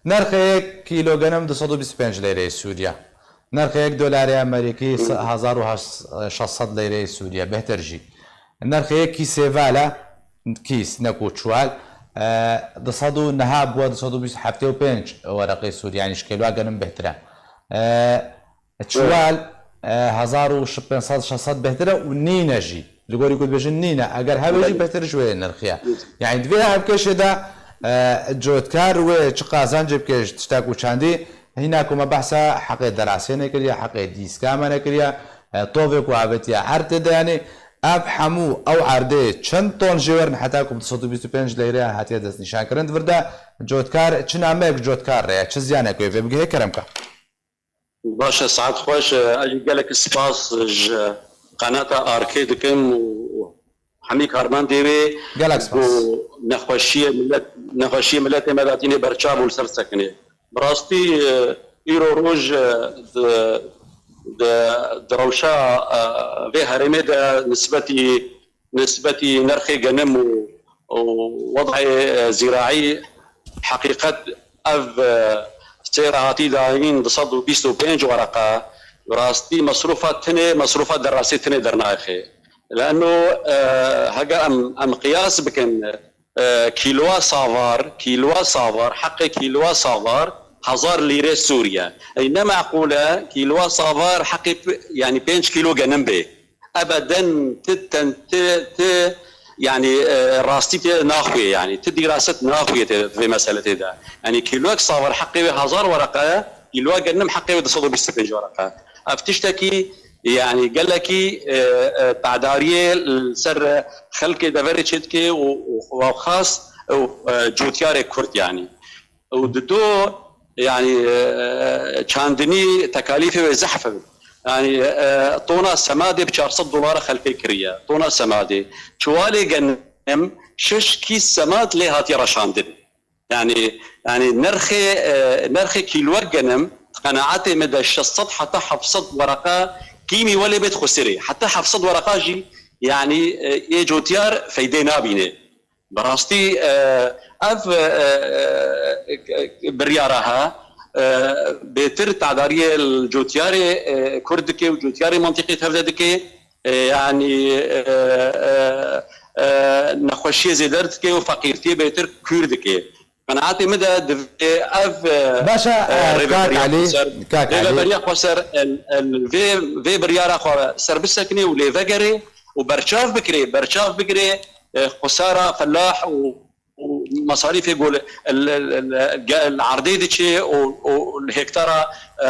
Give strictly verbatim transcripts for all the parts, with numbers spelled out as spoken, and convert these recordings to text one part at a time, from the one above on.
Nirxê yek kîlo genim du sed û bîst û pênc leyreyê Sûriye. Nirxê yek dolarê Amerîkî hezar û şeş sed leyreyê Sûriye. Bêhtir jî. Nirxê yek kîsê vala, kîs, ne ku çuwal, e, du sed û neha bûye du sed û bîst, heftê û pênc wereqê Sûriye. Yanî ji kîloa genim bêhtir e. E, Çuwal, e, hezar û pênc sed şeş sed bêhtir e û nîne jî. Li gorî ku dibêjin nîne. Eger hebe jî bêhtir ji wê nirxiye. Yanî di vê hevkêşê de, e, cotkar wê çi qazancê bike ji tişta ku çandî, hîna ku me behsa heqê derasê nekiriye, heqê dîska me nekiriye, e, tovê ku avêtiye erdê de, yanî ev hemû ew erdê çend ton jê werin heta ku du sed û bîst û pênc leyre hatiye destnîşankirin di vir de, cotkar çi nameyek cotkar re ye, çi ziyanek wê vê bigihê kerem ka? Baş e, saet xweş. Ez jî gelek spas ji qenata Arkê dikim û hemî karmendê wê Gelek spas. ku nexweşiyê millet, nexweşiyê milletê me datînê berçav û li ser sekinê. Bi rastî, e, îro roj, e, di, di, di rewşa, e, vê herêmê de nisbetî nisbetî nirxê genim û, û wedayê, e, zîraî, heqîqet ev, e, sêra hatî dayîn du sed û bîst û pênc wereqa, bi rastî mesrûfa tinê, mesrûfa derasê tinê dernaxê. Leeno, e, hege em, em qiyas bikin, e, kîloa savar, kîloa savar, heqê kîloa savar hezar lîrê Sûriye. Ey ne meqûl e, kîloa savar heqê p-, yanî pênc kîlo genim bê. Ebeden ti ten-, ti, ti, yanî, e, rastî tê naxuye, yanî ti dîraset naxuye tê, vê meseletê de. Yanî kîloyek savar heqê wê hezar wereqe ye, kîloya genim heqê wê du sed û bîst û pênc wereqe. Ev tiştekî, yanî gelekî, e, e, tedariyê li ser xelkê deverê çêdike û, û, û xas û, e, cotyarê Kurd yanî. Û di do, yanî, e, çandinî tekalîfê wê zehf in. Yanî, e, tona semadê bi çar sed dolara xelkê kiriye. Tona semadê. Çuwalê genim şeş kîs semad lê hatiye reşandin. Yanî, yanî nirxê, e, nirxê kîloyek genim, qenaetê min de şeş sed heta heft sed wereqa kîmî welê bêt xusirê. Heta heft sed wereqa jî, yanî, e, ê cotyar feydê nabîne. Bi rastî, e, ev, e, e, biryara he, e, bêtir tedariyê li cotyarê, e, Kurd dike û cotyarê mantîqê tevde dike, e, yanî, e, e, e, nexweşiyê zêder dike û feqîrtiyê bêtir kûr dike. Qenaetê min de divê ev, e, Baş e, e, e, kak rêveberiya Elî, xweser, kak Elî. rêveberiya xweser, e, e, vê, vê biryara xwe ser bisekine û lê vegere û berçav bikire, berçav bigire, e, xwesara felah û, û mesarîfê ku li, li, li, li, ge-, li erdê diçe û, û li hektara, e,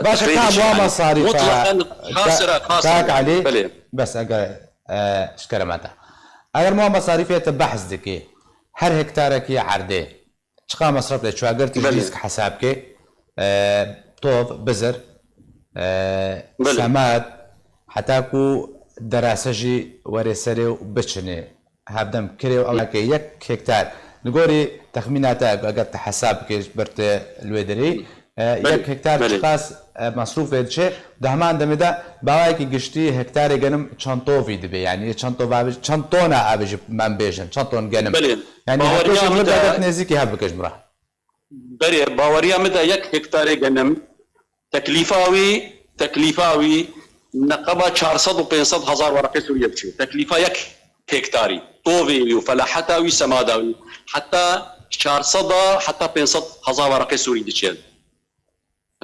Baş e, dixwê ka diçe, muha yani, mesarîfe, mutlaqen ka-, xasira, xasira, kak yani. Elî, Belê. bes eger, e, ji kerema te. Eger muha mesarîfê te behs dikî, her hektarekî erdê, çiqa mesref lê çû? Eger tu ji Belê. dîsk hesab kê, e, tov, bizir, e, Belê. semad, heta ku derase jî were serê û biçinê. Hevdem kirê û ew heke yek hektar. Li gorî texmîna te, eger tu hesab bikê, ji ber tu li wê derê, e, Belê, yek hektar belê. çiqas, e, mesrûfê diçe? Di heman demê de bawayekî giştî hektarê genim çend tovî dibe? Yanî çend tova, çend tona avê jî em bêjin, çend ton genim? Belê. Yanî Baweriya hevkêşê min min de de nêzîkî hev bike ji min re. Berê, baweriya min de yek hektarê genim, teklîfa wî, teklîfa wî neqeba çar sed û pênc sed hezar wereqê Sûriye diçe. Teklîfa yek hektarî. Tovê wî û felaheta wî, semada wî. Heta çar sed heta pênc sed hezar wereqê Sûrî diçe.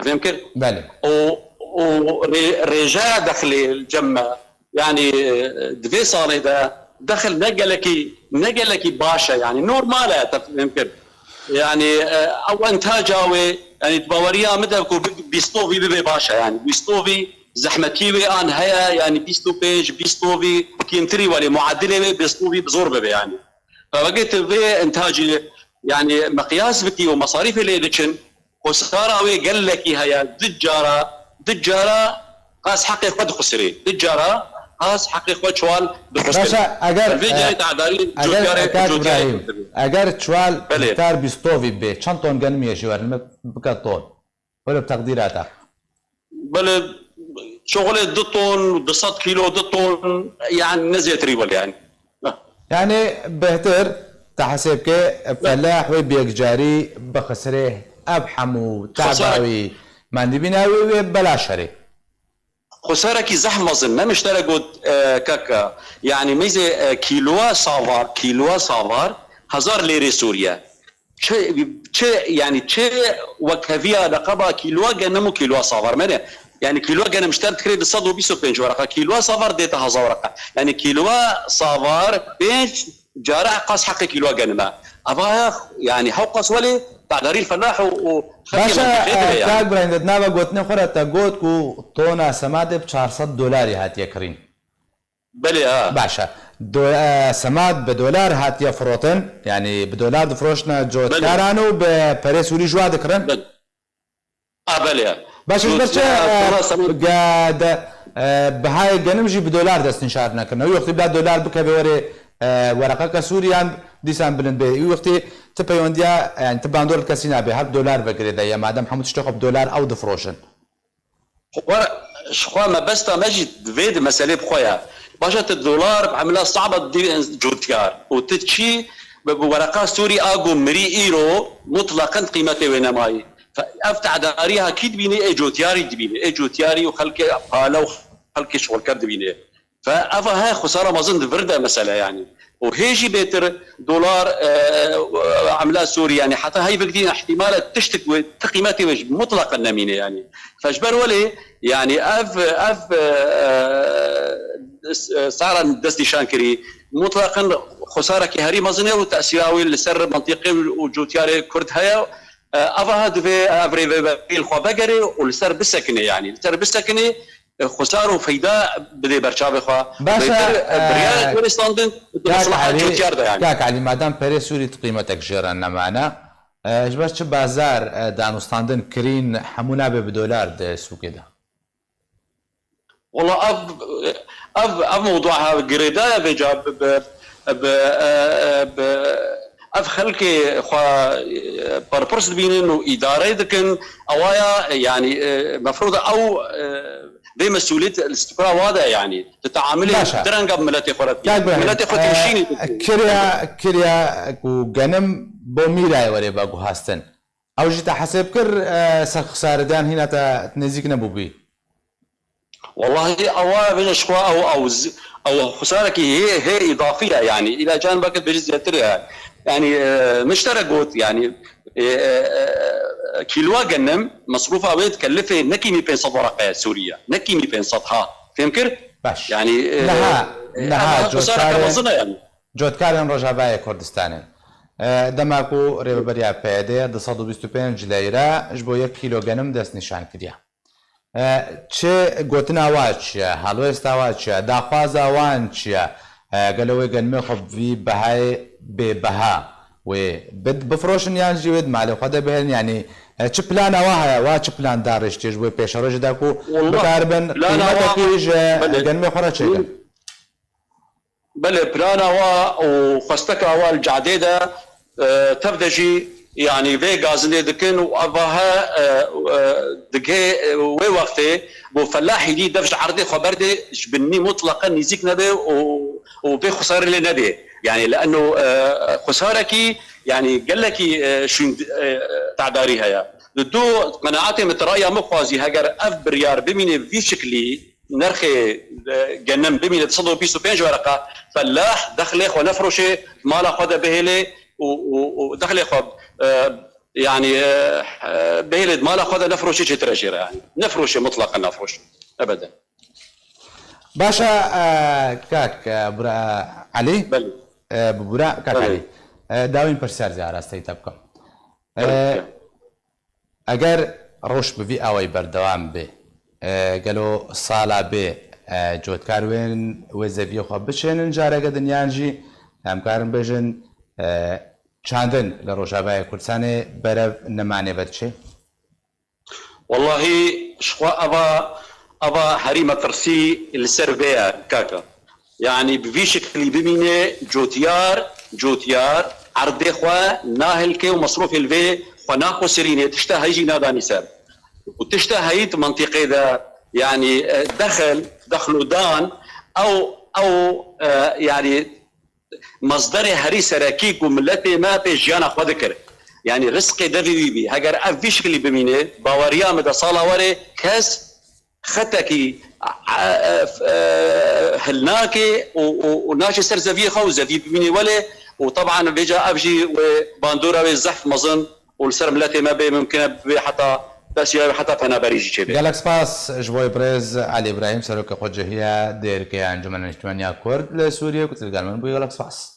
Fêm kir? Belê. Û, û rê-, rêjeya dexlê li cem me, yanî, e, di vê salê de dexil ne gelekî, ne gelekî baş e, yanî normal e, te fêm kir? Yanî, e, ew entaca wê, yanî di baweriya min de ku bi-, bîstovî bibe baş e, yanî bîstovî zehmetî wê an heye, yanî bîst û pênc, bîstovî kêmtirî welê muadilê wê bîstovî bi zor bibe yanî. Vegê tu vê entacê, yanî miqyas bikî û mesarîfê lê diçin, xwesara wê gelekî heye, du cara, du cara qas heqê xwe dixusirê. Du cara qas heqê xwe çuwal dixusirê. Baş e, eger, Vê carê e, tedarî eger cotyarê, Kak cotyarê Îbrahîm, dibê. eger çuwal Belê. hektar bîstovî bê, çend ton genim yê ji werin me bike ton? Wele bi teqdîra te. Belê, şoxulê du ton, du sed kîlo, du ton, yani ne zêtirî wele yani. Heh. Yani bêhtir te hesêb ke Belê. felah wê bi yekcarî bixisirê Ev hemû Xesara- tadawî mendîbîna wê wê belaş herê. Xwesarekî zehf mezin, me miştere got, e, kaka. Yani meyzê, e, kîloa savar, kîloa savar hezar lêrê Sûriye. Çi, çi, yani çi wekheviya leqeba kîloa genim û kîloa savar me ne? Yani kîloa genim mişter dikirê du sed û bîst û pênc wereqa, kîloa savar dête hezar wereqa. Yani kîloa savar pênc cara qas heqê kîloa genim e. Eva ya, yani hewqas welê, tedarî felah û, û xelkê Baş e, mentiqê e, dibe yani. Kak Birahîm, di nava gotinê xwe re te got ku tona semadê bi çar sed dolarî hatiye kirîn. Belê, ha. Baş e. Do-, e, semad bi dolar hatiye firotin, yani bi dolar difiroşine cotkaran û bi perê Sûrî ji wa dikirin? Belê. A, belê. Baş e, ji ber çi, Cotkaran, e, tona semad- ge-, de, e, bihayê genim jî bi dolar destnîşan nekirine. Wî wextî bila dolar bikeve were, e, wereqeke Sûrî yan dîsan bilind bê. Wî wextî ti peywendiya, yani ti bandor li kesî nabê, her bi dolar vegirê de ye. Madem hemû tiştê xwe bi dolar ew difiroşin. Xwe, ji xwe mebesta me jî di vê di meselê bi xwe ye. Baş e, tu dolar bi emla saba didî cotyar û tu çî bi, bi wereqa Sûrî a ku mirî îro mutleqen qîmetê wê nemayî. Fe-, ev tehdariya kî dibînî? Ê cotyarî dibînî. Ê cotyarî û xelkê pale û xelkê şixulker dibînî. Fe eva he xwesara mezin di vir de mesele yani. Û hê jî bêtir dolar, e, emla Sûrî yani heta hey bigdîn ihtimal e tiştik wê, ti qîmetê wê jî mutlaqen nemîne yani. Fe ji ber welê yani ev, ev, e, e, sara destnîşan kirî mutlaqen xwesarekî herî mezin e û tesîra wê li ser mentiqê û cotyarê Kurd heye. E, eva he divê ev rêveberî li xwe vegerê û li ser bisekine yani. Li ser bisekine e, xwesar û feyda bidê berçavê xwe. Baş e, Bêtir, e, e, biryarek were standin, di Kak maslaha Elî, cotyar de yani. Kak Elî, madem perê Sûrî di qîmetek jê re nemane, e, ji ber çi bazar, e, danûstandin kirîn hemû nabe bi dolar di sûkê de? Wala ev, ev, ev mewdua ha girêdaya vêca bi, bi, bi, e, e, bi, ev xelkê xwe, e, berpirs dibînin û îdare dikin. Ewaya, yani, e, mefrûd e ew, e, vê mesûliyet li stûka wa de, yani, di teamilê Baş e. direng e bi miletê xwe re dike. Kak Birahîm, Miletê xwe e, têşînê dike. Kiriya, kiriya ku genim bo mîrayê were veguhastin. Ew jî te hesêb kir, e, ser xisaridan hîna te nêzîk nebûbî? Wallahî, ewa bêje ji xwe ew, ew zi-, ew xwesarekî hê, hê îdafî ye, yani. Îla can belkî bêjî zêdetir e. Yani, e, min ji te re got, yani, e, e, e, kîloa genim, mesrûfa wê dikelifê nekîmî pênc sed wereqe ye Sûriye. Nekîmî pênc sed ha. Fêm kir? Baş. Yani, e, Niha, e, niha, ev xwesareke cotkare-, mezin e, yani. Cotkarên Rojavayê Kurdistanê. E, dema ku rêveberiya P Y D du sed û bîst û pênc leyre ji bo yek kîlo genim destnîşan kiriye. E, çi gotina wa çi ye? Helwêsta wa çi ye? Daxwaza wan çi ye? E, gelo wê genimê xwe bi vî behayê bêbeha wê bid-, bifroşin yan jî wê di malê xwe de bihêlin? Yanî, e, çi plana wa heye? Wa çi plan darêştiye ji bo pêşerojê de ku Wallah, bikaribin plana wa, qîmetekî ji belê. genimê xwe re çêkin? Belê, plana wa û xwesteka wa li cadê de, e, tev de jî, yanî vê gazinê dikin û eva he, e, e, digê, e, wê wextê bo felahî dî dev ji erdê xwe berdê, ji binî mutleqe nîzîk nebe û, û vê xwesarê lê nebe. Yanî li eno, e, xwesarekî, yanî gelekî, e, şûn, e, tedarî heye. Li dû qenaetê min, raya min xwazî, heger ev biryar bimîne vî şiklî, nirxê, e, genim bimîne du sed û bîst û pênc wereqa, felah dexlê xwe nefroşê, mala xwe de bihêlê û, û, û dexlê xwe, e, yanî, e, e, bihêlê mala xwe de nefroşê çêtir e jê re, yanî. Nefroşê, mutlaqen nefroşê. Ebeden. Baş e, e, kak, e, bira Elî. Belê. E, bi bira kak Belê. Elî. E, dawîn pirsiyar zî arasteyî te bikim. E, Belê. Eger rewş bi vî awayî berdewam bê, e, gelo sala bê, e, cotkar wên wê zeviyê xwe biçênin careke din yan jî em karin bêjin, e, çandin li Rojavayê Kurdistanê berev nimanê ve diçê? Wallahî, ji xwe eva, eva herî metirsî li ser vê ye, kaka. Yanî bi vî şiklî bimîne, cotyar, cotyar erdê xwe nahilke û mesrûfê li vê xwe naxusirîne, tişta heyî jî nadanî ser. Û tişta heyî di mentiqê de, yanî, e, dexil, dexlodan, ew, ew, e, yanî, mezderê herî serekî ku miletê me pê jiyana xwe dikir. Yanî rizqê devê wî bî. Heger ev vî şiklî bimîne, baweriya min de sala warê kes xetekî, e, e, hilnakê û, û, û naçe ser zeviyê xwe û zevî bimîne welê û teban vêca ev jî wê bandora wê zehf mezin û li ser miletê me bê mimkine bibê heta destya wê heta penaberî jî çêbe. Gelek spas ji bo birêz Elî Îbrahîm, serokê xwecihiya dêrikê ya Encûmena Niştimanî ya Kurd li Sûriyê ku tu li gel min bûyî. Gelek spas.